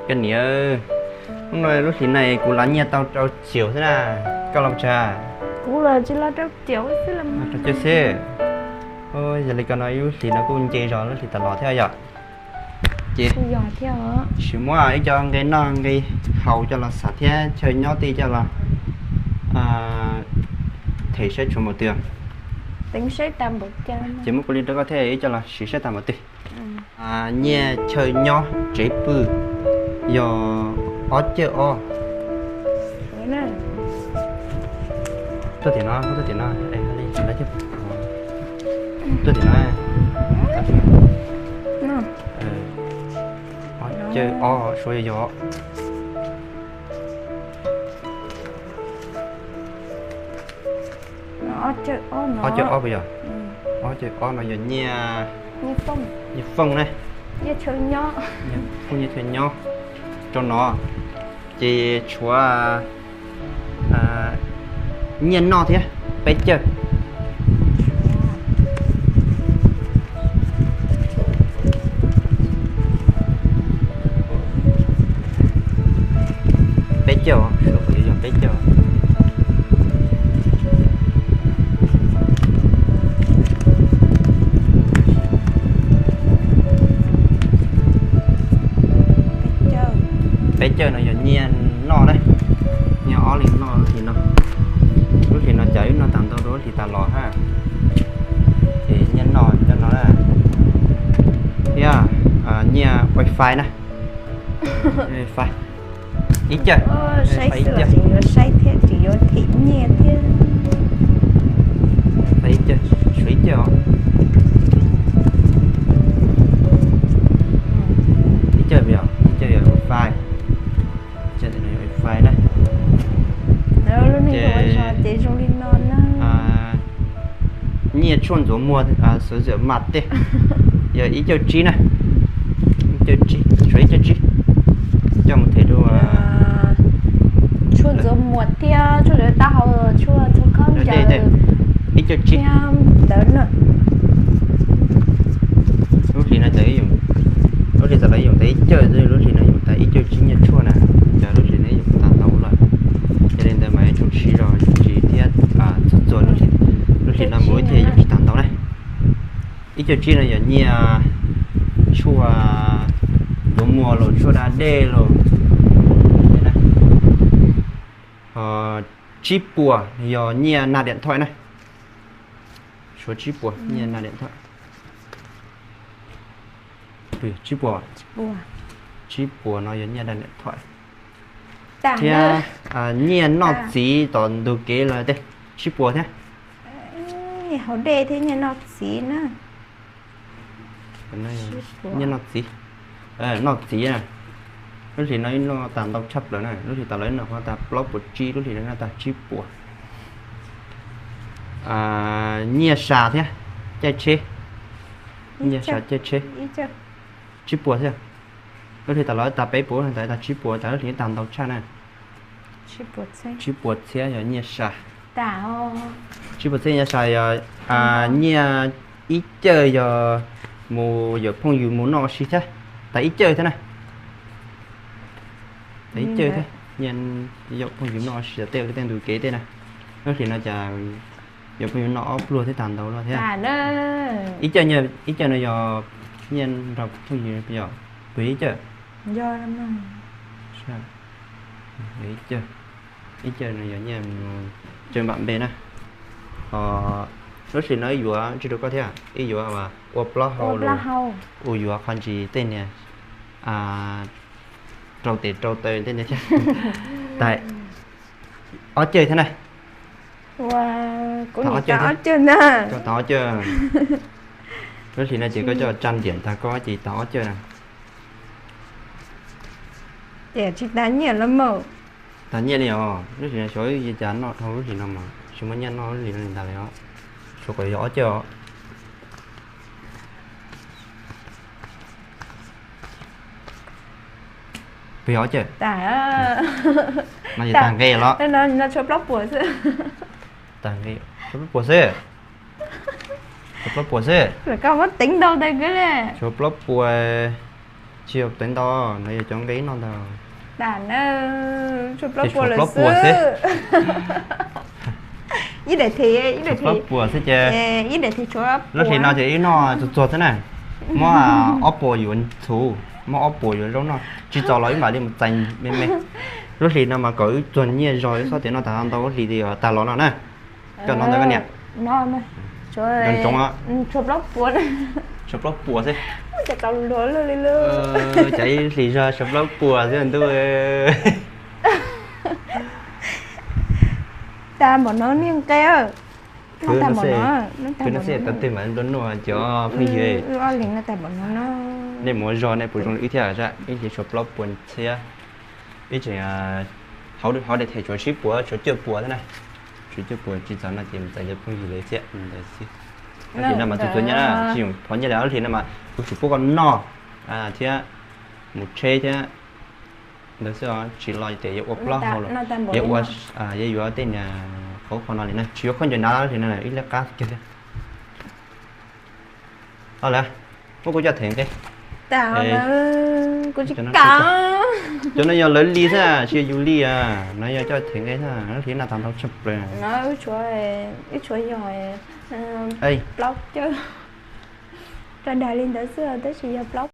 Koj niam, hnub no lub hlis no kuv los nyiaj tau rau caum xwb na, koj los tsawg? Kuv los tsis los rau caum xwb. Rau caum xwb. Yog li ko no ib lub hlis no kuj nce zog lub hlis tas los thiab yom. Ces sim muab ib co nqe noj nqe haus coj los xav thiab chaw nyob tej coj los them saib tshuav npaum twg. Ces muab kuv li rau koj thiab ib co los sim saib tag npaum twg. Nyiaj chaw nyob tsev pw yog ob cawj ob. Tuaj tim no, tuaj tim no, tuaj tim no. Ob cawj ob, suav yog yog. Ob cawj ob puas yog? Ob cawj ob no yog nyiaj, nyiaj fooj na. Nyiaj chaw nyob rau no. Ces tshuav nyiaj noj thiab peb cawj. Peb cawj, suav yog peb cawj. Peb cawj no yog nyiaj noj na, nyiaj ob leeg noj lub hlis no. Lub hlis no cas wb noj tag ntau dua lub hlis tas los hab. Ces nyiaj noj cov no na, thiab nyiaj wifi na. Ib cawj, ib cawj, tseem yuav saib thiab tseem yuav them nyiaj thiab. Ib cawj, suav ib cawj os. Ib cawj, ib cawj yog wifi. Ib cawj no yog wifi na. Ces zoo li no na. Nyiaj tshuaj ntxuav muag, xuv zwm mas tej, yog ib cawj tsib na. Ib cawj tsib, suav ib cawj tsib. Coj mus them rau tshuaj ntxuav muag thiab tshuaj ntxuav taub hau, tshuaj txhua khob ncaws, ib cawj tsib thiab ntawd na. Lub hlis no ces, lub hlis tas los yuav tas ib cawj, lub hlis no yuav tas ib cawj tsib nyiaj tshuaj na. Ces lub hlis no yuav tas ntau lawm. Yog li ntawd mas yuav tsum siv zog tsis thiab txhua txhua lub hlis no mus thiaj yuav tsis tas ntau na. Ib cawj tsib no yog nyiaj tshuaj ntxuav muag los tshuaj da dej los. Ho tsib puas yog nyiaj nag điện thoại na. Suav tsib puas nyiaj nag điện thoại. Tsib puas, tsib puas no yog nyiaj nag điện thoại. Thiab nyiaj noj txiv tom ntug kev los tej tsib puas thiab. Hauv dej thiab nyiaj noj txiv na. Nyiaj noj txiv, noj txiv na. Lub hlis no wb noj tag ntau tshaj plaws na, lub hlis tas los wb noj qhov tag plaub puas tsib, lub hlis no noj tag tsib puas. Nyiaj sa thiab caij tsheb, nyiaj sa caij tsheb, tsib puas thiab. Lub hlis tas los wb tag peb puas, tas tag tsib puas, tas lub hlis tag ntau tshaj na. Tsib puas txhiab yog nyiaj sa. Tsib puas txhiab nyiaj sa yog nyiaj ib cawj yog mus yawm phooj ywg mus noj ua si thiab, tas ib cawj thiab na. Tas ib cawj thiab, nyiaj yawm phooj ywg noj ua si tej, tej ntug kev tej na. Lub hlis no cas yawm phooj ywg noj ob pluag thiab tag ntau luaj thiab. Ib cawj, ib cawj no yog nyiaj nrog phooj ywg yog pw ib cawj. Ib cawj, ib cawj no yog nyiaj mus tsawg npam npe na. Ho lub hlis no wb yuav tsis rau koj thiab, wb yuav ua plaub hau los, ua yuav qhov ntsis tej niag rau tes rau taw tej niag thiab. Tas ob cawj thiab na. Kuv nim tas ob cawj na. Koj tas ob cawj. Lub hlis no ces koj coj tsa ntiam tag koj ces tas ob cawj na. Tiam tsis tas nyiaj los mas. Tas nyiaj li os, lub hlis no xyov cas noj dhau lub hlis no mas tsis muaj nyiaj noj lub hlis no li ntag li os. Xyov kom yog ob cawj os. Peb ob cawj. No yog tag nqe los. Tag nqe, tshuav plaub puas xwb. Tshuav plaub puas xwb. Tshuav plaub puas. Tsis yog tev ntau, no yog cov nqe ib no ntag. Tam na, tshuav plaub puas lawm xwb. Ib daim thiv, ib daim thiv, plaub puas xwb ces. Ib daim thiv tshuav. Lub hlis no ces wb noj txuag txuag xwb na. Muab ob puas yuav txhuv, muab ob puas yuav zaub noj, tsis txaus los wb mam li mus txais me me. Lub hlis no mas kom wb txuag nyiaj zog, wb txhob tias noj tag ntau lub hlis tag los no na. Koj hnov ntawd koj niam? Ntsoov, tshuav plaub puas, tshuav plaub puas xwb. Cas ib hlis zog tshuav plaub puas xwb ntuj. Tag npaum no niag nqe. Khwv no xwb, khwv no xwb tau twg mam nplua nuj cov phooj ywg. Nej mus ua zog nej puas zoo li wb thiab, ib hlis tshuav plaub puas txhiab. Ib tseem hauv daim thiv tshuav tsib puas, tshuav cuaj puas thiab na. Tshuav cuaj puas tsis txaus no ces mus txais cov phooj ywg lawv thiab ntawd xwb. Lub hlis no mas txuag txuag nyiaj na, tsis yooj yim thov nyiaj li, lub hlis no mas kuv tsum pub koj noj thiab mus tsheb thiab ntawd xwb os, tsis los tias yuav ua plaub hau los, yuav ua, yuav yuav tej niag qauv qhov no li na, tsis yuav khaub ncaws hnav lub hlis no, ib lab qab kiag thiab. Tau lawm, muab kuv coj them nqe. Cov no yog lawv li xwb, tsis yog yus li. No yog coj them nqe xwb, lub hlis no tag ntau tshaj plaws. Wb tshuav yog plaub caug, rau dag li ntawd xwb tab sis yog plaub.